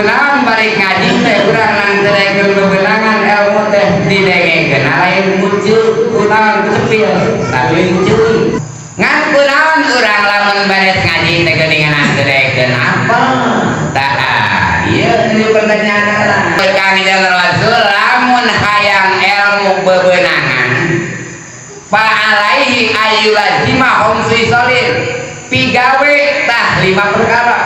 Naon balik ngaji teh urang nang teu bebenangan ilmu teh didengekeun lain muncul kunaon cepil tapi muncul ngan kunaon urang lamun beres ngaji teh geuningan teu daekeun apa tah ieu ini pertanyaan Kangjeng Rasul lamun hayang ilmu bebenangan fa alaihi ayyulazima khamsu solin pigawe tah 5 perkara.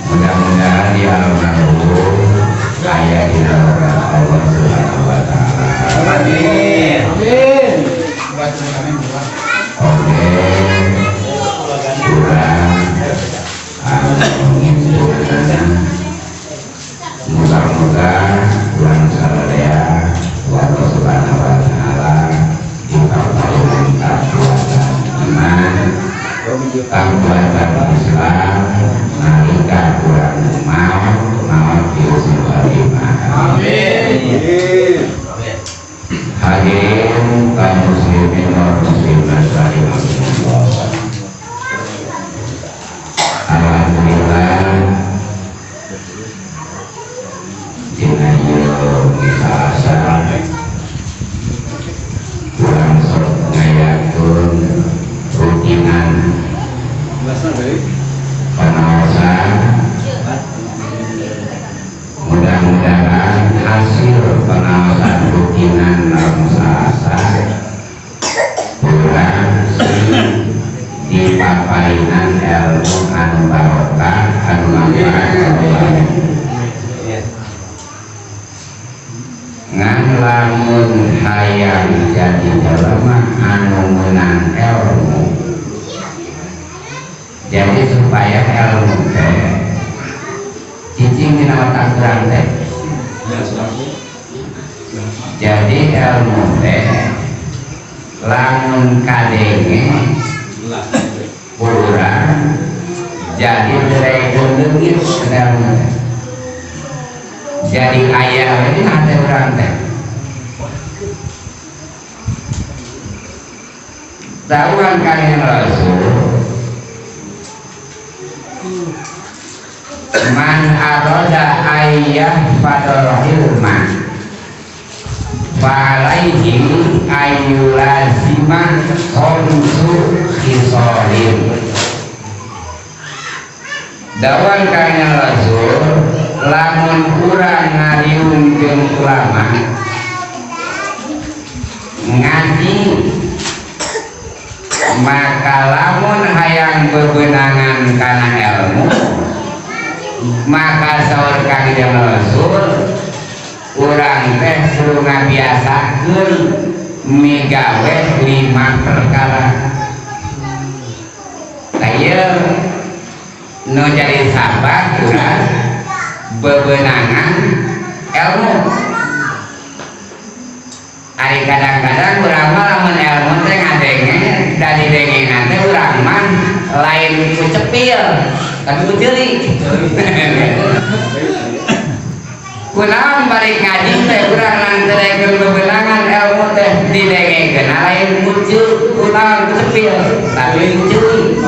Mudah-mudahan ya almarhum kaya di Allah Subhanahu wa Ta'ala. Amin. Oke. Moga-moga kurang sadaya Allah Subhanahu wa Ta'ala diperoleh kekuatan iman, kekuatan Lakum kaum muslimin wal muslimat rahimakumullah. Alhamdulillah dina ieu Salasa kurang sok ngayakeun rutinan pengawasan. Mudah-mudahan hasil pengawasan rutinan malam Salasa kurang dipaparinan ilmu anu barokah anu manfaat. Ngan lamun hayang jadi jelema anu meunang ilmu, jadi supaya ilmu teh cicing dina otak urang teh. Jadi ilmu teh lamun kadenge urang jadi teu leungit ilmu teh. Jadi aya we dina hate urang teh. Dawuhan Kanjeng Rasul, man arada ayyah fadol ilma fa alaihi ayyulazima khamsu khisalin. Dawuhan Kanjeng Rasul, lamun urang ngariung jeung ulama ngaji, maka lamun hayang bebenangan kana ilmu, maka saur Kanjeng Rasul urang teh kudu ngabiasakeun migawe 5 perkara. Tah ieu nu jadi sabab urang bebenangan ilmu. Ari kadang-kadang urang mah lamun ilmu teh ngadenge dari dengengan teh urang mah lain ku cepil tapi ku ceuli. Kunaon balik ngaji teh urang nangterekeun bebenangan ilmu teh didengekeun lain ku kunaon ku cepil tapi ku ceuli.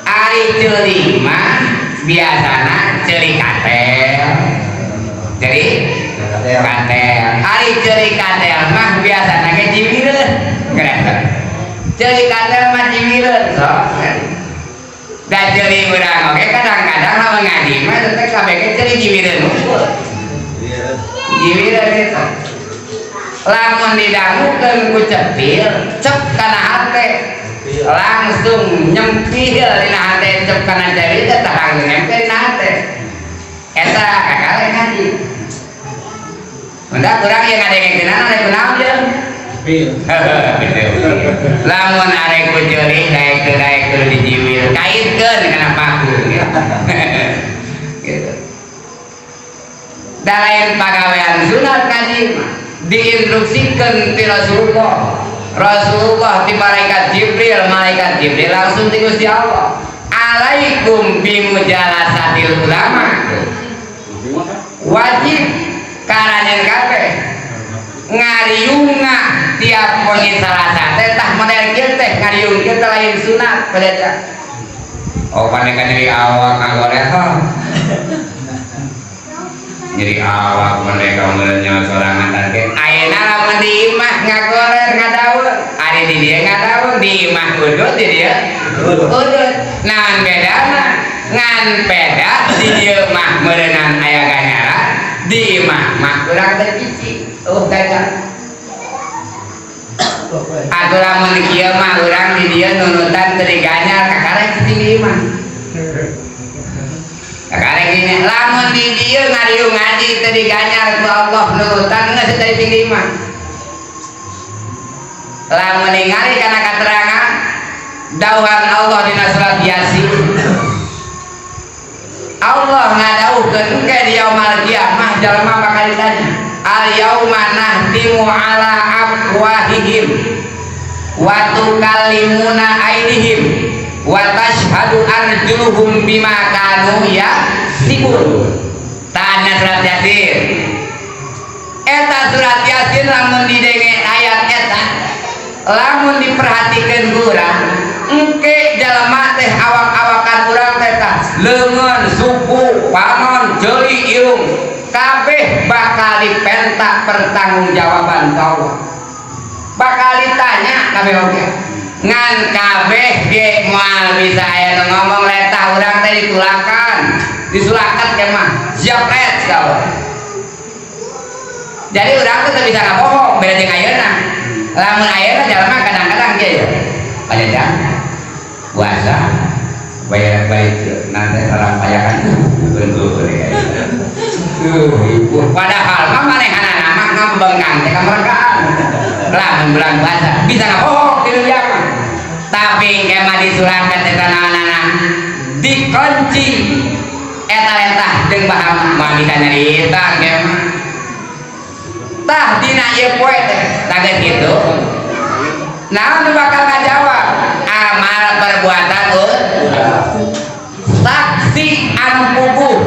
Ari ceuli mah biasana ceuli katel. Ceuli katel. Ari ceuli katel mah biasana ge jiwireun. Ceuli katel mah jiwireun sok. Da ceuli urang oge kadang-kadang lamun ngaji mah teh kabeh ge ceuli jiwireun unggul. Jiwireun kitu. Lamun didangukeun ku cepil, cep kana hate. Langsung nyempil dina hate, cep kana jari teh tah nempel dina hate. Eta kakale ngaji. Mendak urang ieu ngadengekeunana rek kunaon jeung? Lamun arek ku ceuli daek teu daek kudu dijiwil, kaitkeun kana paku gitu. Da lain pagawean sunat ngaji mah diinstruksikeun ti Rasulullah. Rasulullah ti malaikat Jibril, malaikat Jibril langsung ti Gusti Allah. Alaikum bimujalasatil ulama. Wajib karanjeun kabeh ngariunga tiap wengi Salasa teh tah model kieu teh ngariung kieu teh lain sunat pada. Oh paneka nyeri awak ngagoreh hah. Nyeri awak mereka meureun sorangan teh. Ayeuna lamun di imah ngagoler ngadaun, ari di dieu ngadaun di imah udut di dieu udut. Naon bedana? Ngan beda di dieu mah meureunan aya ganyaran, di imah mah urang teh cicing. Oh ganyaran. Atuh lamun kieu mah urang di dieu nunutan teu diganyar kakara cicing di imah. Kakara gini, lamun di dieu ngariung ngaji teu diganyar ku Allah nunutan geus teu cicing di imah. Lamun ningali kana katerangan dawuhan Allah dina surat Yasin, Allah ngadawuhkeun engke di yaumul kiamah jalma bakal ditanya, al yauma nahtimu ala afwahihim wa tukallimuna aydihim wa tashhadu arjuluhum bima kanu yaksibun. Tanya surat Yasin. Eta surat Yasin lamun didenge ayat Lamun diperhatikan ku urang, engke jalma teh awak-awakan urang teh tah leungeun, suku, panon, ceuli, irung, kabeh bakal dipenta pertanggungjawaban ka Allah, bakal ditanya kabeh oge. Ngan kabeh ge moal bisa aya nu ngomong. Letah urang teh ditulakan, disulakat ke mah japret ka. Jadi urang tuh teu bisa ngabohong. Beda jeung ayeuna. Lamun ayeuna jalma kadang-kadang kieu ya, Pak, puasa bayar baik nanti rampayakan bentuk. Padahal mah manehanana mah ngambengkang teh kamerkaan. Lamun bulan puasa bisa ngabohong di dunia mah, tapi engke mah disurakeun eta naonana, dikunci eta letah jeung bahama, mah bisa nyarita engke mah. Tah, dina ieu poe teh tah geus kitu, naon nu bakal ngajawab? Amal perbuatan saksi anu puguh.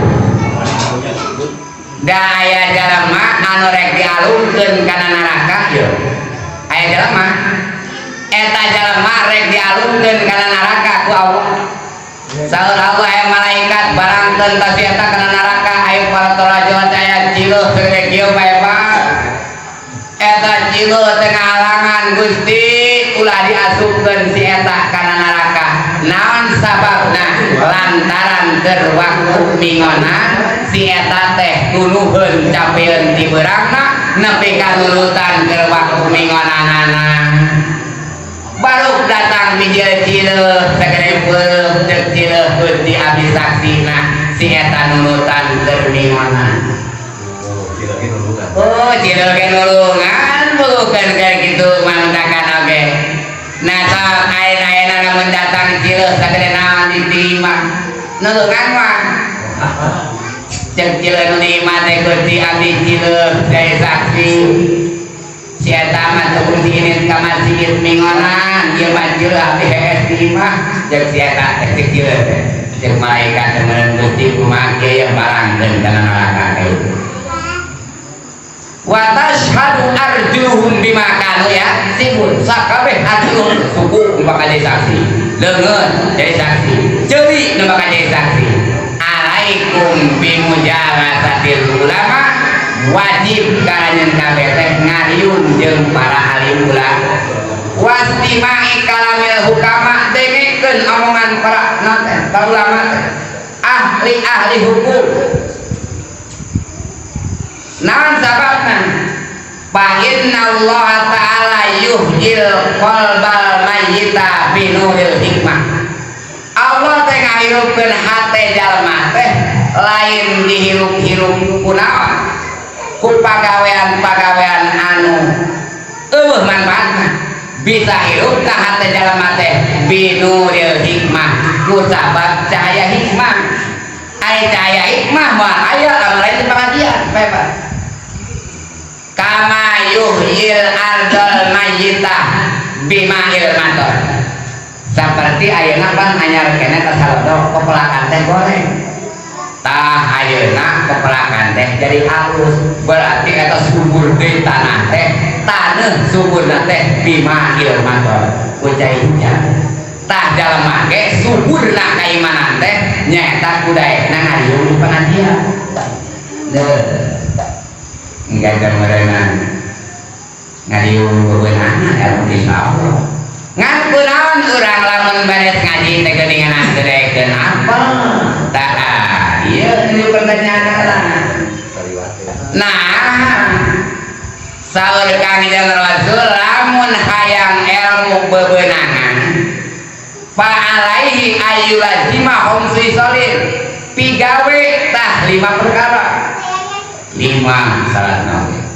Da aya jalma anu rek dialungkeun kana neraka ieu. Aya jalma, eta jalma rek dialungkeun kana neraka ku Allah. Saur Allah, "Aya malaikat, barangkeun ka si eta kana neraka." Ayo para toraja, aya cileuh teh kieu bae. Eta cileuh teh ngahalangan, "Gusti, ulah diasupkeun si eta kana neraka." Naon sababna? Lantaran keur waktu mingonan si eta teh tunuheun capeun ti beurangna nepi ka nurutan keur waktu mingonanana. Baru datang bijil cileuh sagede peureum, ceuk cileuh, "Gusti, abdi saksina si eta nurutan keur mingonan." Oh, cileuh ge nulungan, bukan kayak gitu mantakan oge. Nah, sok ayeuna-ayeuna lamun datang cileuh sagede naon di imah, nulungan mah. Ceuk cileuh nu di imah teh, "Gusti, abdi cileuh jadi saksi. Si eta mah teu kungsi ini ka masjid mingonan, ieu mah cileuh abdi hees di imah," ceuk si eta teh, ceuk cileuh teh. Ceuk malaikat teh meureun, "Gusti, kumaha kieu? Barangkeun kana neraka kieu." Wa tashhadu arjuluhum bima kanu yaksibun. Sakabeh arjuluhum, suku nu bakal jadi saksi, leungeun jadi saksi, ceuli nu bakal jadi saksi. Alaikum bimujalasatil ulama, wajib karanjeun kabeh teh ngariung jeung para alim ulama. Wastimai kalamil hukama, dengekeun omongan para naon teh, para ulama teh, ahli-ahli hukum. Naon sababna? Fa inna Allah ta'ala yuhyil qalbal mayyita binuril hikmah. Allah teh ngahirupkeun hate jalma teh lain dihirup-hirup kunaon, ku pagawean-pagawean anu eueuh manfaatna. Bisa hirup ka hate jalma teh binuril hikmah, ku sabab cahaya hikmah. Aya cahaya hikmah moal aya lamun lain di pengajian bebas. Kama yuhyil ardal mayyitah bima'il matar, seperti ayeuna pan anyar keneh tas halodo pepelakan teh goreng. Tah, ayeuna pepelakan teh jadi halus, berarti eta subur deui tanah teh, taneuh suburna teh bima'il matar, ku cai hujan. Tah, jalma ge suburna kaimanan teh nyaeta ku daekna ngariung di pengajian. Deuh, enggak ada meureunan ngariung bebeunangan ilmu, insyaallah. Ngan kunaon urang lamun beres ngaji teh geuningan teu daekeun apa? Tah, ieu ini pertanyaan. Nah, saur Kangjeng Rasul, lamun hayang ilmu bebeunangan, fa alaihi ayyulazima khamsu khisalin, pigawe tah lima perkara, lima salat naon.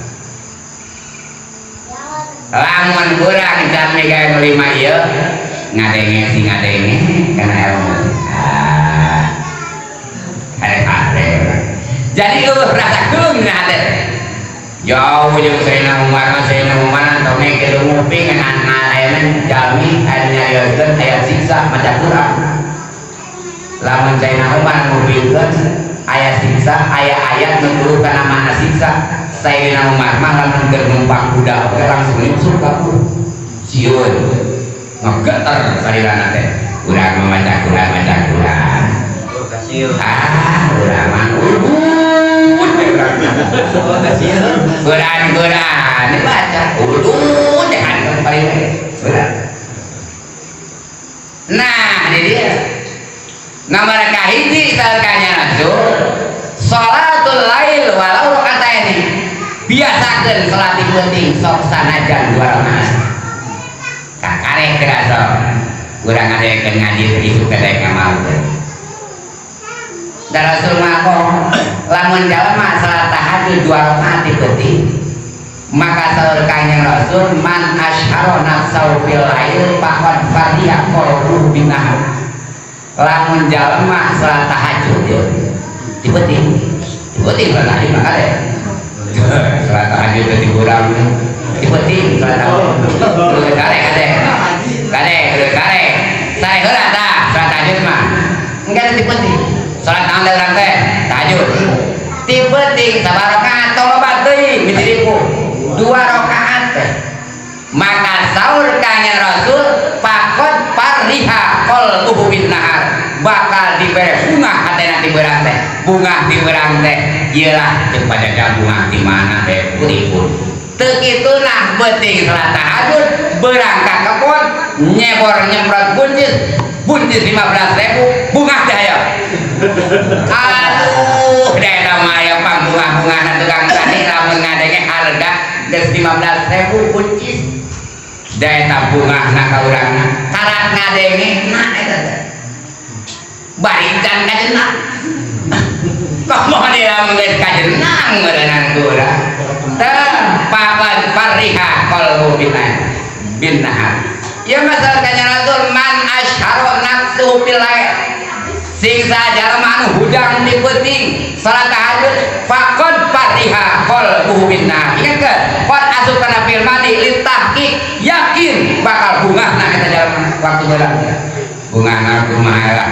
Lamun kurang can migawe nu lima ieu, ngadenge sing ngadenge kana ilmu. Ah, hare-hare jadi eueuh rasa keung dina hate. Jauh jeung Sayyidina Umar mah. Sayyidina Umar tong keur nguping ngan ayeuna jalmi aya nyarioskeun aya siksa maca Quran. Lamun Sayyidina Umar ngupingkeun aya siksa, aya ayat nu tuluh kana makna siksa, Sayyidina Umar mah lamun keur numpak kuda oge langsung nyusul ka guru. Sieun ngegeter salirana teh. Urang mah maca Quran, maca Quran. Ah, urang mah udud Quran, Quran dibaca udud deh paling Quran. Nah, ini dia. Nomor kahiji saur Kanjeng Rasul, sholatul lail walau ini. Biasakeun salat di peuting sok sanajan dua rakaat. Kakarek geura sok. Urang ngadekeun ngaji isuk teh ngamalkeun. Da Rasul mah lamun jalma salat tahajud dua rakaat di peuting, maka saur Kanjeng Rasul, man asyhara nafsahu fil lail faqad fariha qalbuhu binahar. Lamun jalma salat tahajud ya di peuting, di peuting salat tahajud maka deh salat tahajud teh di urang di peuting salat tahajud kare kade kade kare sare heula tah salat tahajud mah engke di peuting salat naon teh urang teh tahajud di peuting sabaraha rakaat tong loba teuing misi dua rakaat teh, maka saur Kanjeng Rasul faqad fariha qalbuhu bin nahar, bakal dibere bunga hatena di beurang teh. Bunga di beurang teh ieulah jeung pajaja bunga di mana teh puripun teu kitu. Nah, beuting salat tahajud beurang ka kebon nyebor nyemprot buncis, buncis 15.000, bunga teh aya. Aduh, da eta mah aya pangbungah-bungahna tukang tani lamun ngadenge harga geus 15.000 buncis. Da eta bungahna ka urangna karak ngadenge na eta teh bari can kajenang. Komo di lamun geus kajenang meureunang ku urang teh faqad fariha qalbu bin nahar. Ya masalah Kanjeng Rasul, man asyhara nafsu fil lail, sing sajalma anu hudang di peuting salat tahajud faqad fariha qalbuhu bin nahar. Ingat ke qad asup kana fi'il madhi litahqiq, yakin bakal bungahna eta jalma waktu beurang. Bungahna kumaha lah,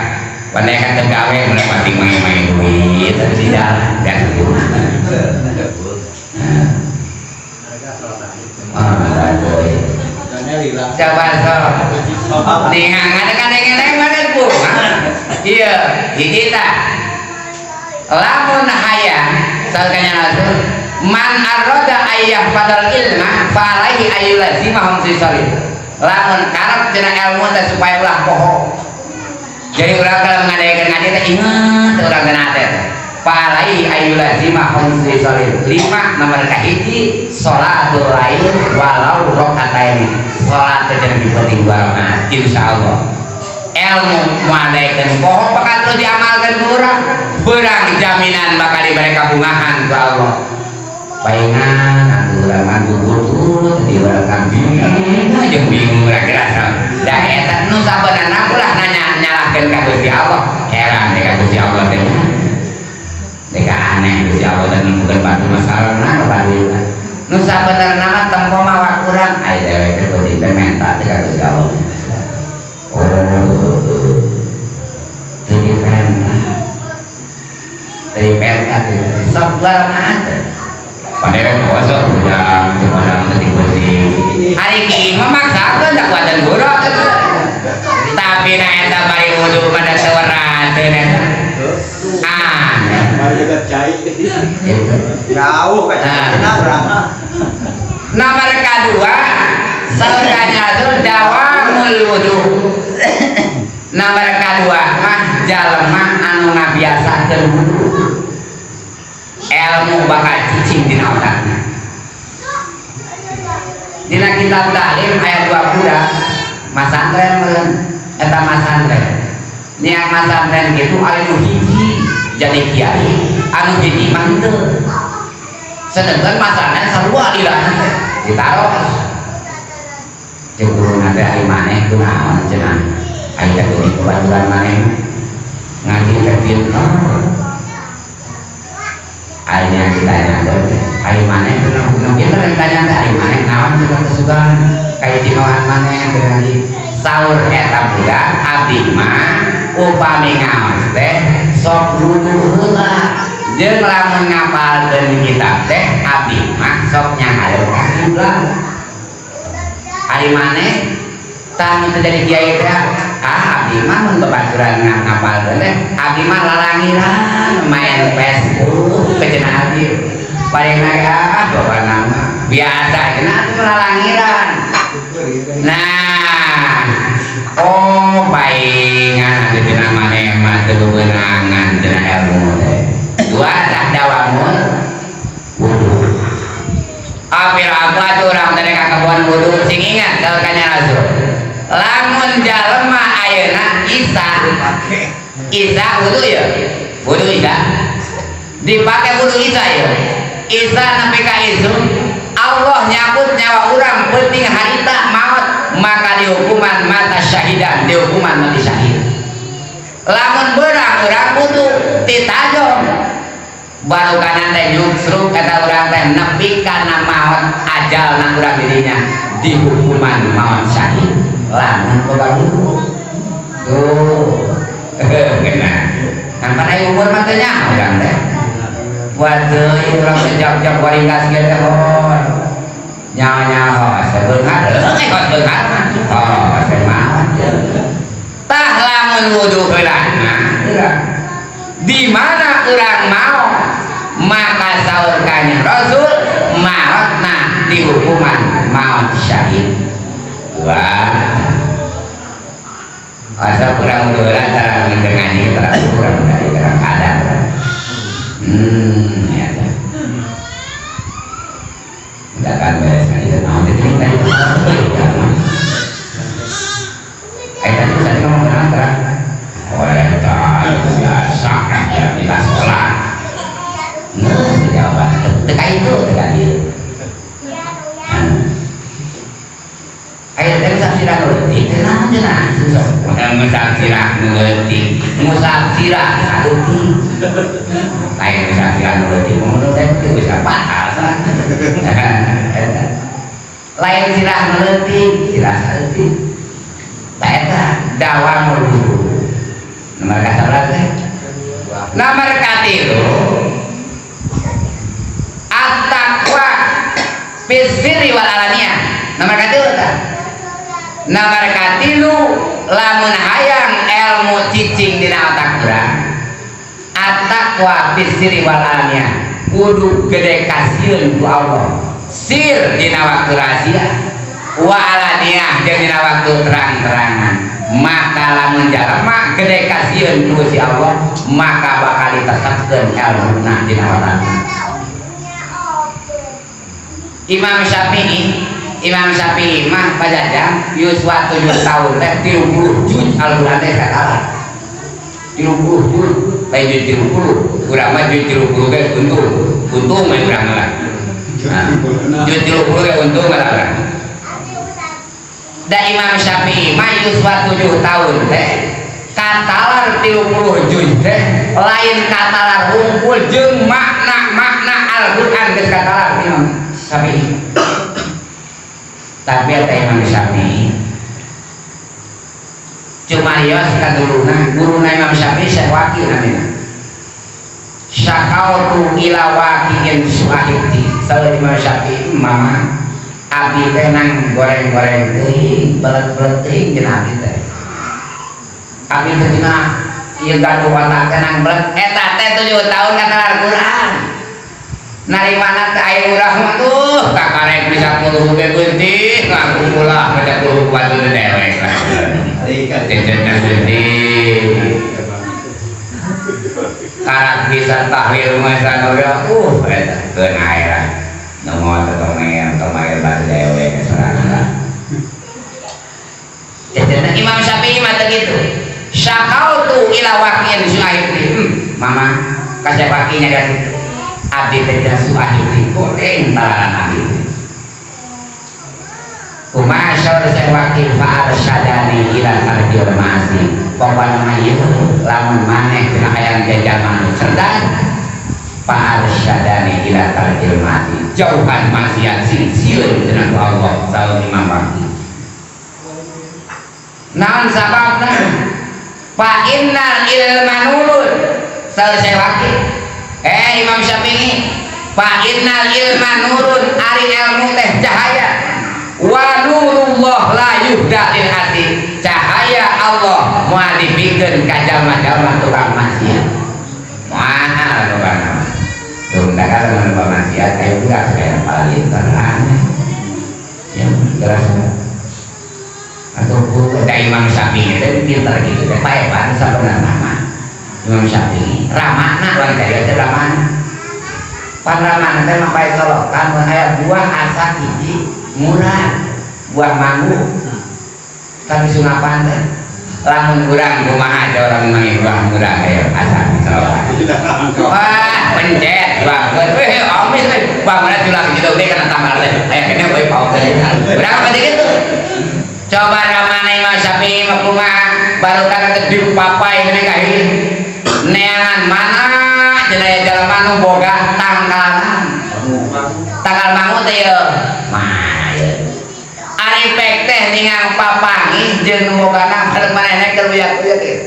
pandai kan teu gawe mulai penting main-main duit di jalan dan bunga. Ah, coba sok ningang ada kadang-kadang mana bunga. Iya, hiji tah lamun hayang saur Kanjeng Rasul, man arada ayyah fadal ilma fa alaihi ayyulazima khamsi shalit. Lamun karep cenah ilmu teh supaya ulah poho, jadi urang kalau ngadaekeun ngaji teh inget urang teh teh fa alaihi ayyulazima khamsi shalit. Lima, nomor kahiji sholatul lail walau rakaataini, salat teh cenah dipenting dua rakaat, insyaallah ilmu ngadaekeun poho bakal terus diamalkeun ku urang beurang, jaminan bakal diberi kabungahan ku Allah. Paingan atuh urang mah gugur di urang kan bingung jeung bingung urang gerasa. Da eta nu sabenerna ulah nanya nyalahkeun ka Gusti Allah, heran teh ka Gusti Allah teh teh aneh. Gusti Allah teh nempukeun batu masalahna ka nu sabenerna mah tempo mawa urang aya dewek teh penting teh menta teh ka Gusti Allah. Oh, teu dipenta, teu dipenta teh sok dua rakaat teh. Padahal kosong udah cuma teh penting hari ki memaksakeun tak kuatan guru, tapi na eta bari wudu pada teu eta aneh. Jauh kan urang. Nomor kedua saur Kanjeng Rasul dawamul wudu. Nomor kedua mah jalma anu ngabiasakeun wudu, ilmu bakal cicing dina otakna. Dina kitab taklim aya dua budak masantren meureun eta masantren niang masantren gitu, anu hiji jadi kiai, anu hiji mah henteu, sedangkan masantren sarua lilana teh ditaros jeung guruna teh, ari maneh kunaon cenah, ari teh geuning babaturan maneh ngaji teh pinter. Ari nya ditanya teh, ari maneh kunaon pinter, ditanya teh ari maneh naon cenah kesukaan kaistimewaan maneh teh ngaji. Saur eta budak, abdi mah upami ngaos teh sok wudu heula, jeung lamun ngapalkeun kitab teh abdi mah sok nyanghareup ka kiblat. Ari maneh tah teu jadi kiai teh, ah abdi mah mun babaturan ngapalkeun teh abdi mah lalangiran main Facebook cenah abdi. Paling ah pokona mah biasa cenah atuh lalangiran. Nah, oh paingan atuh cenah maneh mah teu beunangan cenah ilmu teh. Dua tah dawamul wudu. Apir apa tuh urang teh ka kebon wudu sing ingat kalau kanya Rasul. Lamun jalma ayeuna isa isa wudu ya. Wudu isa. Dipake wudu isa ya. Isa nepi ka isuk Allah nyabut nyawa urang penting harita maut maka dihukuman mata syahidan, dihukuman mati syahid. Lamun beurang urang wudu titajong baru kanan teh nyuksruk kata urang teh nepi kana maut ajal na urang dirinya dihukuman maut syahid. Lamun boga wudu tuh kena kan pada umur mah teu nyaho urang teh. Waduh, urang teh jam-jam waringkas ge teh hon. Nyaho-nyaho sebeunghar, heuh kos beunghar mah. Oh, maot. Tah lamun wudu heula mah urang. Di mana urang mau maka saur kanjeng Rasul maotna dihukuman maut syahid. Wah. Asa kurang wudu heula tara ngaji tara kurang dari kadar. Ya dah. Udah kan beres kan itu naon teh tadi. Tadi tadi ngomong kenapa tara? Oh, eta biasa ya kita sholat. Nah, jawaban teka itu teka ieu. Aya teh ngusap sirah nu leutik teh naon cenah? Ngusap sirah nu leutik, ngusap sirah saeutik. Lain ngusap sirah nu leutik mun teh teu bisa batal salah. Lain sirah nu leutik, sirah saeutik. Tah eta dawamul wudu. Nomor kasabaraha teh? Nomor katilu at-taqwa fis sirri wal alaniyah. Nomor katilu tah. Nomor katilu lamun hayang ilmu cicing dina otak urang. At-taqwa fis sirri wal alaniyah. Kudu gede kasieun ku Allah. Sir dina waktu rahasia, wa alaniyah jeung dina waktu terang-terangan. Maka lamun jalma gede kasieun ku si Allah, maka bakal ditetapkeun ilmuna dina otakna. Imam Syafi'i mah pajajang yuswa 7 tahun teh 30 juz Al-Qur'an teh katalah. 30 juz, lain juz 30. Urang mah juz 30 ge untung. Untung we urang mah. Nah, juz 30 ge untung lah urang. Da Imam Syafi'i mah yuswa 7 tahun teh katalar 30 juz teh lain katalar hungkul jeung makna-makna Al-Qur'an geus katalar Imam Syafi'i. Tapi eta Imam Syafi'i cuma rios ka guruna, guruna Imam Syafi'i Syekh Waqi namina. Syakautu ila waqi'in suahibti. Saur Imam Syafi'i mama abdi teh nang goreng-goreng teuing, belet-belet teuing cenah abdi teh. Abdi teh cenah ieu gaduh otak teh nang belet eta teh 7 tahun katalar Quran. Narimana teh aya urang mah tuh kakarek bisa puluh ge geuntih ngaku ulah baca puluh batu dewek lah. Cecenna geuntih. Karak bisa tahlil mah sanoga eta keun ae lah. Nongol teh tomer, tomer batu dewek sorangan lah. Cecenna Imam Syafi'i mah teh kitu. Syakautu ila waqi'in suahibti. Mama kasih waqi'nya ka situ. Abdi teh cenah suahibti goreng talaran abdi. Kumaha saur Syekh Waqi fa arsyadani ila tarkil ma'asi. Pokona mah ieu lamun maneh cenah hayang jajaman cerdas fa arsyadani ila tarkil ma'asi. Jauhan maksiat sing sieun cenah ku Allah saur Imam Waqi. Naon sababna? Fa innal ilma nurun saur Syekh Waqi. Imam Syafi'i fa innal ilma nurun ari ilmu teh cahaya wa nurullah Nurullah la yuhda lil asi, cahaya Allah moal dipikeun ka jalma-jalma tukang maksiat. Moal loba tuh kan loba maksiat kayak budak kayak palintan aneh ya jelas. Atau da Imam Syafi'i itu pintar gitu teh paepan sabenerna nama Imam Syafi'i ramana lain tadi teh ramana pan ramana teh mah pae solokan mun aya buah asak hiji murah buah manggu tapi sungapan teh lamun urang kumaha aja orang manggih buah murah aya asak solokan wah pencet banget weh amis weh buah murah culang gitu teh kana tambal teh aya kene we paok teh urang mah gitu. Coba ramana Imam Syafi'i mah kumaha baru kana teh dipapai geuning ka neangan mana cenah aya jalma nu boga tangkalan tangkal mangu teh yeuh mana yeuh ari pek teh ningang papanggih jeung nu bogana bareng manehna keur uyak-uyak ieu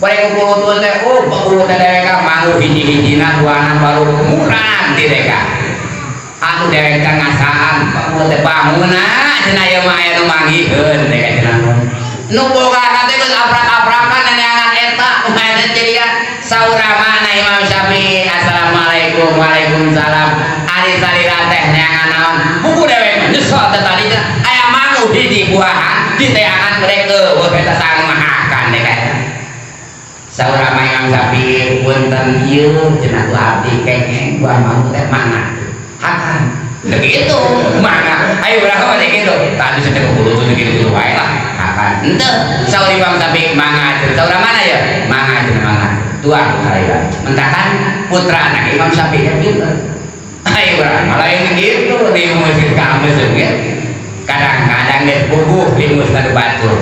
bari kukulutun teh oh kukulut teh dewek mangu hiji-hijina buahna baru murah di deka anu dewek teh ngasaan kukulut teh bangunna cenah ieu mah aya nu manggihkeun teh cenah nu bogana teh geus aprak-aprakan neangan eta kumaha teh cirian sauramana Imam Syafi'i assalamualaikum waalaikumsalam ari salira teh neangan naon buku dewek nyesel teh tadi aya mangu hiji buahan diteangan mereka eueuh eta sang mahakan teh eta saurama Imam Syafi'i punten ieu cenah ku abdi kengeng buah mangu teh mangga hakan begitu mangga ayo urang mah gitu tadi cenah kudu tuh gitu wae lah hakan henteu saur Imam Syafi'i mangga cenah saur mana ya mangga cenah mangga tuang salira mentakan putra anak Imam Syafi'i kan pinter ayo urang malah yang gitu limus ka ames ge kadang-kadang geus puguh limus ka batur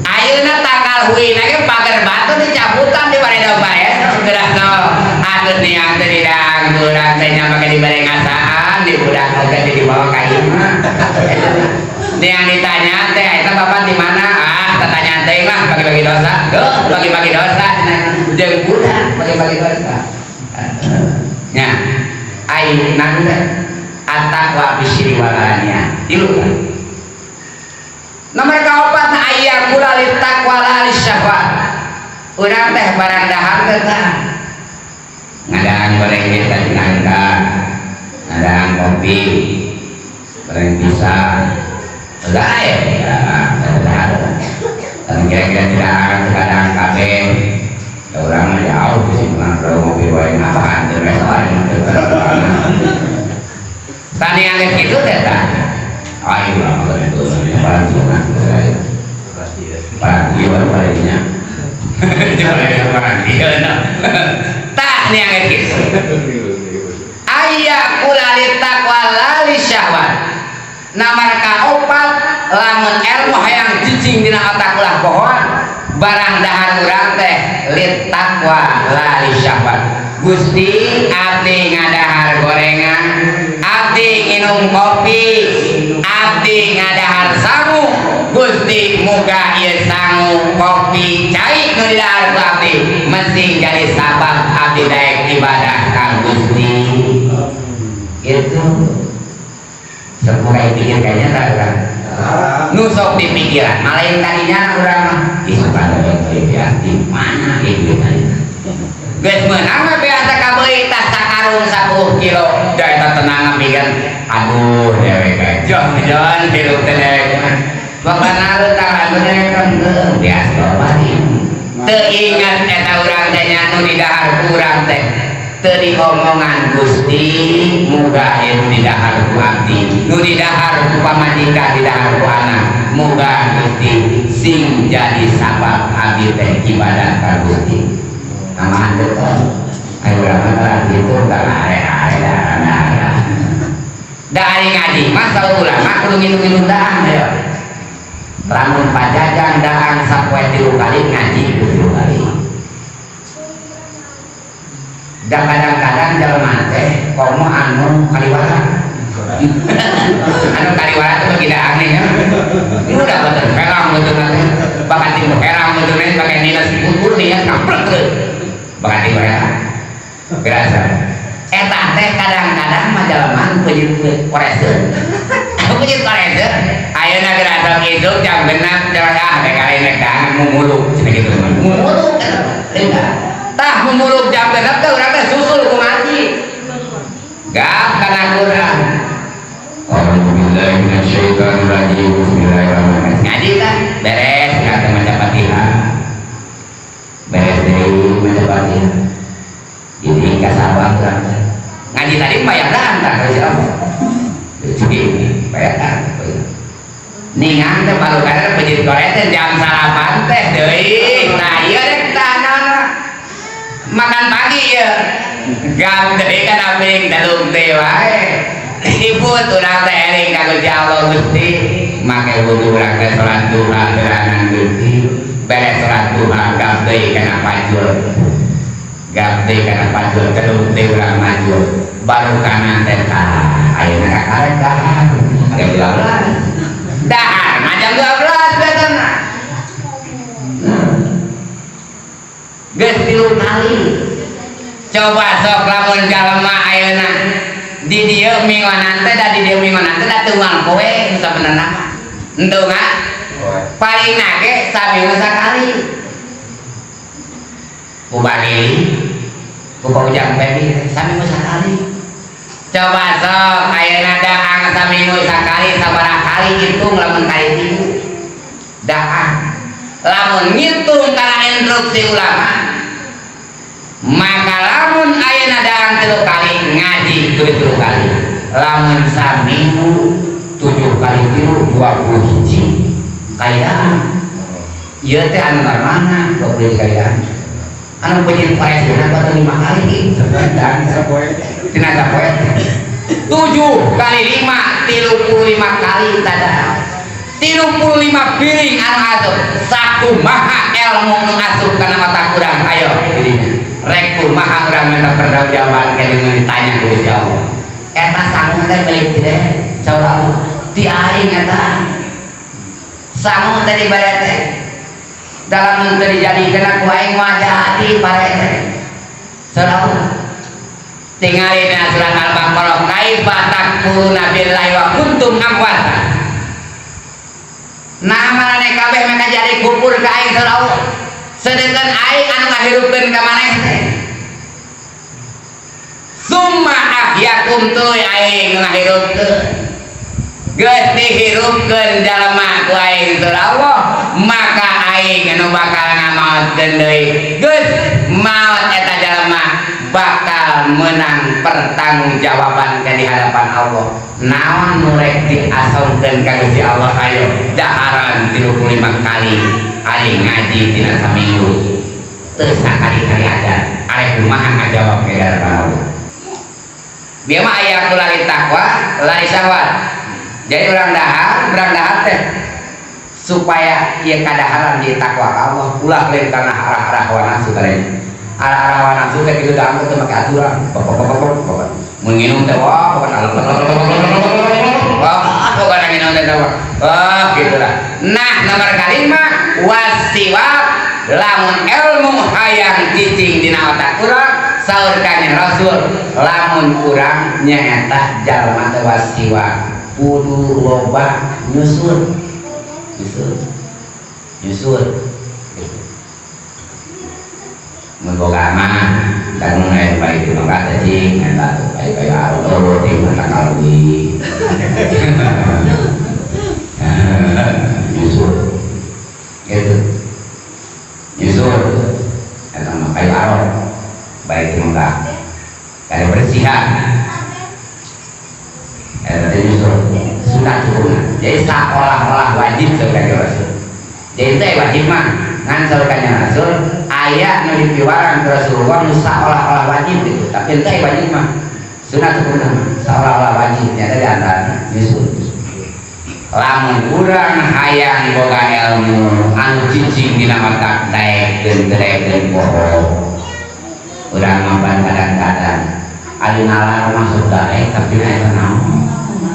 ayeuna tangkal huina ge pagar batu dicabutan di baredo bae geura no atuh niang teh didang urang teh nya make dibere ngasaan di budak oge teh dibawa ka imah niang ditanya teh eta bapak di mana ah tatanya teh mah bagi-bagi dosa heuh bagi-bagi dosa jeung budak bagi-bagi dosa nya ai nang teh at-taqwa bisyri wal alaniah tilu kan nomor kaopat na aya kula lit taqwa la lisyahwat urang teh barang dahar teh tah ngadang goreng teh nangka ngadang kopi goreng pisang udah ya dahar dan kira-kira tidak kadang kabeh urang mah jauh di sini mah kalau ngopi wae ngapaan teh restoran tani angin gitu teh tah ayo lah makan itu paling sunat paling iya baru palingnya paling iya tah nih angin gitu aya kula litaqwa la lisyahwat namar kaopat lamun ilmu hayang cicing dina otak ulah pohoan barang dahar urang teh litaqwa la lisyahwat Gusti abdi ngadahar gorengan abdi nginum kopi abdi ngadahar sangu Gusti muga ieu sangu kopi cai nu didahar ku abdi mesti jadi sabab abdi daek ibadah ka Gusti itu semoga pikir kayaknya tak urang nu sok dipikiran malain tadinya urang mah ih pada di mana ieu geus meunang mah biasa kabeuli tas sakarung 10 kilo da eta tenang pikiran aduh dewek jon hirup teh dewek mah bakana leutang dewek kan biasa bae teu ingat eta urang teh nya nu didahar ku urang teh teu diomongan Gusti muga ieu nu didahar ku abdi nu didahar ku pamajikan didahar ku anak muga Gusti sing jadi sabab abdi teh ibadah ka Gusti aman teh ayo urang mah gitu tah are-are darah da ari ngaji mah saur ulama kudu nginum-nginum daang ayo lamun pajajang daang sapoe 3 kali ngaji 3 kali da kadang-kadang jelema teh komo anu kaliwara anu kaliwara teh bagi daang nih nya udah betul herang betul teh bahkan tim herang betul teh pakai nilai butur nih ya kampret teh bahkan tim herang berasa eta teh kadang-kadang mah jelema peuyeun koreseun pejit korek teh. Ayeuna geura sok isuk jam 6 ah rek lain rek dahar mumuluk cenah kitu. Mumuluk eta. Tah mumuluk jam 6 teh urang teh susul ku ngaji. Gap kana Quran. A'udzubillahi minasyaitonir rajim. Bismillahirrahmanirrahim. Ngaji tah beres ka maca Fatihah. Beres deui maca Fatihah. Jadi kasawah urang teh. Ngaji tadi bayar dahar tah ka Allah. Jadi bayar dahar. Ningang teh balukan pejit korek teh jam salapan teh deui. Nah ieu rek tah naon makan pagi ya. Gam deui kana piring dalung teh wae. Ribut urang teh eling ka Gusti Allah Gusti. Make wudu urang teh salat duha gerangan Gusti. Beres salat duha gam deui kana pajul. Gam deui kana pajul telung teh urang maju. Baru kanan teh tah ayeuna ka karek dahar. Jam 12. Dahar mah jam 12 biasana. Geus 3 kali. Coba sok lamun jalma ayeuna di dieu minggonan teh da di dieu minggonan teh da teu unggal poe sabenerna mah. Henteu nga? Paling nage saminggu sakali. Ku Bagili, ku Pak Ujang Pebi saminggu sakali. Coba sok ayeuna daang saminggu sakali sabaraha kali hitung lamun kali tilu. Daang. Lamun ngitung kana instruksi ulama maka lamun ayeuna daang 3 kali ngaji kudu 3 kali. Lamun saminggu 7 kali 3 21 kali daang. Ieu teh anu mana 20 kali daang. Anu pejit paesna batu 5 kali gitu. Dan sapoe. Tina sapoe. 7 kali 5 35 kali tada. 35 piring anu asup. Sakumaha ilmu nu asup kana otak urang ayo dirinya. Rek kumaha urang minta pertanggungjawaban ka dina ditanya ku Gusti Allah. Eta sangu teh beulit teh saur Allah. Ti aing eta. Sangu teh dibere teh. Dalam teu dijadikeun ku aing mah jadi pare teh. Saur Allah. Tingali dina surat Al-Baqarah kaifa takfuruna billahi wa kuntum amwata. Nah marane kabeh maka jadi kufur ka aing saur Allah. Sedengkeun aing anu ngahirupkeun ka maneh teh. Summa ahyakum tuluy aing ngahirupkeun. Geus dihirupkeun jalma ku aing saur Allah, maka aing anu bakal ngamaotkeun deui. Geus maot eta jalma bakal menang pertanggungjawaban ke di hadapan Allah. Naon nu rek diasongkeun ka Gusti Allah ayo daharan 35 kali ari ngaji dina saminggu. Teu sakali-kali aja arek kumaha ngajawab ke hadapan Allah. Bieu mah aya ku lari takwa, lari syahwat. Jadi urang dahar teh supaya ieu kadaharan di takwa ka Allah, ulah lain kana arah-arah hawa nafsu tadi. Arah-arah hawa nafsu teh kitu dahar teh make aturan. Pokok. Mun nginum teh wah pokokna wah pokokna nginum teh wah gitulah. Nah nomor kalima wasiwak lamun ilmu hayang cicing dina otak urang saur kanjeng Rasul lamun urang nyaeta jalma teh wasiwak kudu loba nyusur nyusur nyusur gitu. Mun boga mah dan mun aya bari di mangga teh cing eta tuh kayu-kayu arut di mata kalui nyusur gitu nyusur eta mah kayu arut baik di mangga kayu bersihan eta teh nyusur sunat hukumna. Jadi seolah-olah wajib sebagai Rasul. Jadi teh wajib mah ngan saur kanjeng Rasul aya nu dipiwarang ke Rasulullah nu seolah-olah wajib gitu. Tapi teh wajib mah sunat hukumna mah seolah-olah wajib nyata di antarana nyusul. Lamun urang hayang boga ilmu anu cicing dina otak daekeun daekeun poho. Urang mah kadang-kadang ari nalar masuk daek tapi na eta naon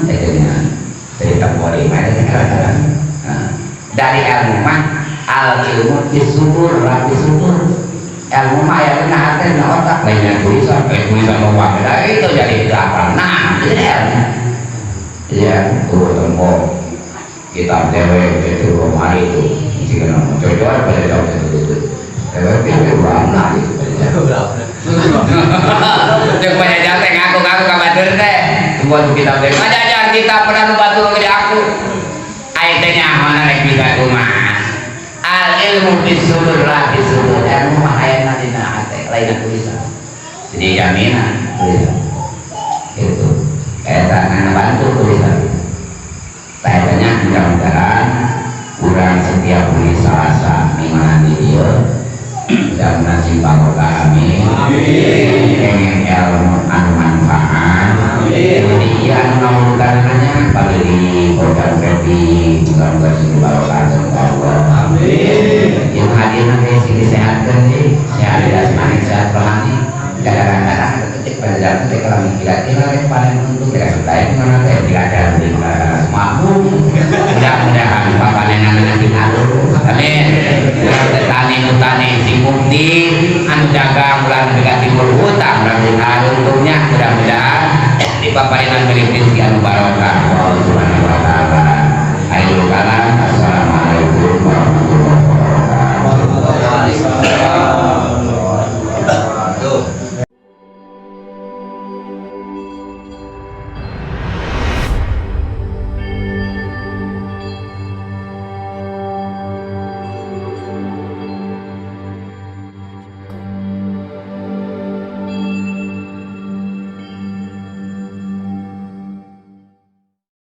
teh jadinya. Cerita boleh mah eta kadang-kadang. Dari ilmu mah al ilmu disukur rapi syukur. Ilmu mah aya dina hate dina otak lainnya tulisan kayak tulisan loba beda itu jadi itu apa nah itu ilmu. Iya, tuh tempo kitab dewek itu lemari itu jika nama cocok pada jawab itu dewek itu ramah gitu pada jawab. Cek pada jawab teh ngaku-ngaku ka batur teh. Tempo kitab dewek. Ngajajar kitab pernah nu batur gede aku. Ai teh nyaho rek bisa kumaha. Al ilmu bisudur la bisudur. Ilmu mah ayana dina hate, lain tulisan. Jadi jaminan tulisan. Itu. Eta ngana bantu tulisan. Kayaknya mudah-mudahan kurang setiap hari Salasa mingguan di dieu mudah-mudahan sing barokah, amin. Pengen ilmu anu manfaat. Amin. Jadi iya anu ngawurutannya pabili program repi mudah-mudahan sing barokah dan Allah. Amin. Yang hadir nanti sing disehatkan sih, sehat jasmani, sehat rohani. Kadang-kadang ketik pada jalan teh kalau kira-kira rek paling untung kira suka mana teh kira-kira beli mampu. Mudah-mudahan papanenan nanti alur, amin. Urang teh tani nu tani sing mukti, anu dagang ulah nepi ka timbul hutang, ulah untungnya. Mudah-mudahan di papanenan beri rezeki anu barokah.